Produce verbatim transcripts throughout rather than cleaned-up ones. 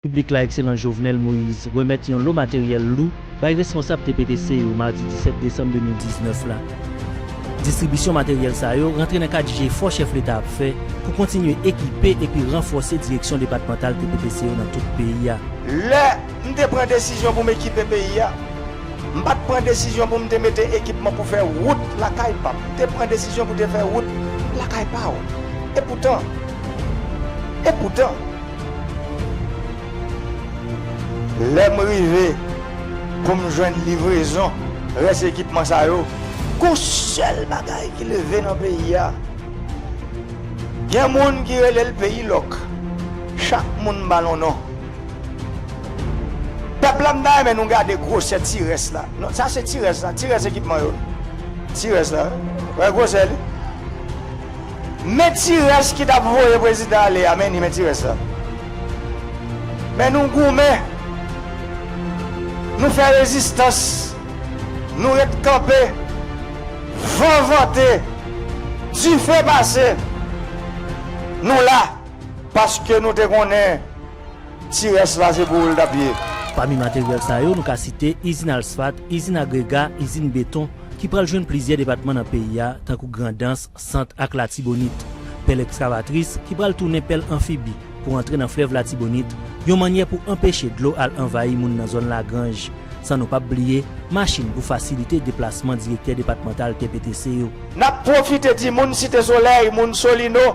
Piblik la Ekselans Jovenel Moïse remèt yon lo materyèl lou bay responsab T P T C yo madi disèt desanm de mil diznèf la. Distribisyon materyèl sa yo rantre nan kad jefò chèf leta ap fè pou kontinye ekipe epi ranfòse direksyon depatmantal T P T C yo nan tout peyi a. Lè m te pran desizyon pou m ekipe peyi a, m pa t pran desizyon pou m te mete ekipman pou fè wout lakay pa m. M te pran desizyon pou te fè wout lakay pa w. Epoutan, epoutan, lè m rive pou m jwenn livrezon rès ekipman sa yo, gon sèl bagay ki leve nan peyi a. Gen moun ki rele l peyi lòk. Chak moun ba l yon non. Pèp la, m ta renmen nou gade gwosè ti rès la. Non, sa se ti rès la, ti rès ekipman yo. Ti rès la, wè gwosè li. Men ti rès ki t ap voye prezidan ale a, men ni men ti rès la. Men nou goumen, nou fè rezistans, nou ret kanpe, van vante, dife pase, nou la, paske nou te konnen ti rès la se pou ou l t ap ye. Pami materyèl sa yo, nou ka site izin asfat, izin agrega, izin beton, ki pral jwenn plizyè depatman nan peyi a, tankou Grandans, Sant ak Latibonit. Pèl ekskavatris, ki pral tounen pèl anfibi pou antre nan flèv Latibonit, yon mannyè pou anpeche dlo al anvayi moun nan zòn Lagranj. San nou p ap bliye, machin pou fasilite deplasman direktè depatmantal T P T C yo. N ap pwofite di moun Site Solèy, moun Solino,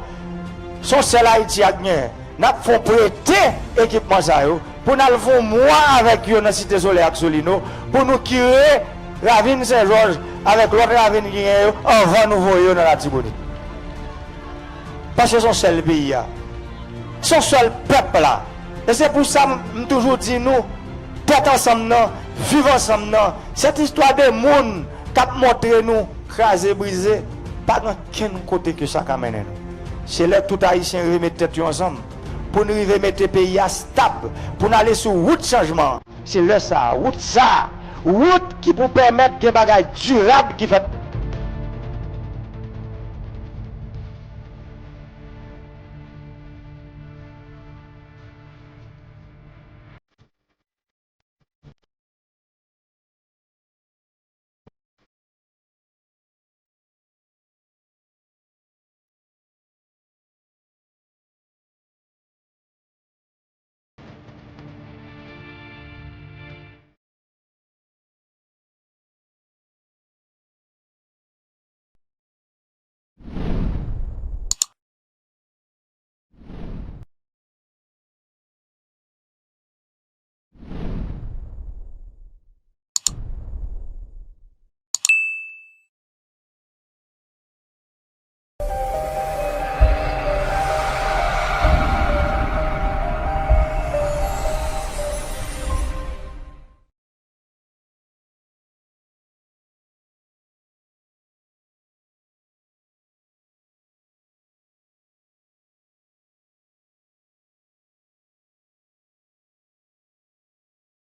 se yon sèl Ayiti y ap genyen. N ap fè w prete ekipman sa yo pou n al fè yon mwa avèk yo nan Site Solèy ak Solino pou nou kire ravin Sen Jòj avèk lòt ravin ki genyen yo anvan nou voye yo nan Latibonit. Paske se yon sèl peyi a. Se yon sèl pèp la. E se pou sa m, m toujou di nou, tèt ansanm nan, viv ansanm nan, sèt istwa de moun k ap montre nou kraze brize, pa gen kenn kote ke sa ka mennen nou. Se lè tout Ayisyen rive met tèt yo ansanm pou n rive mete peyi a stab, pou n ale sou wout chanjman an. Se lè sa a, wout sa a, wout ki pou pèmèt gen bagay dirab ki fèt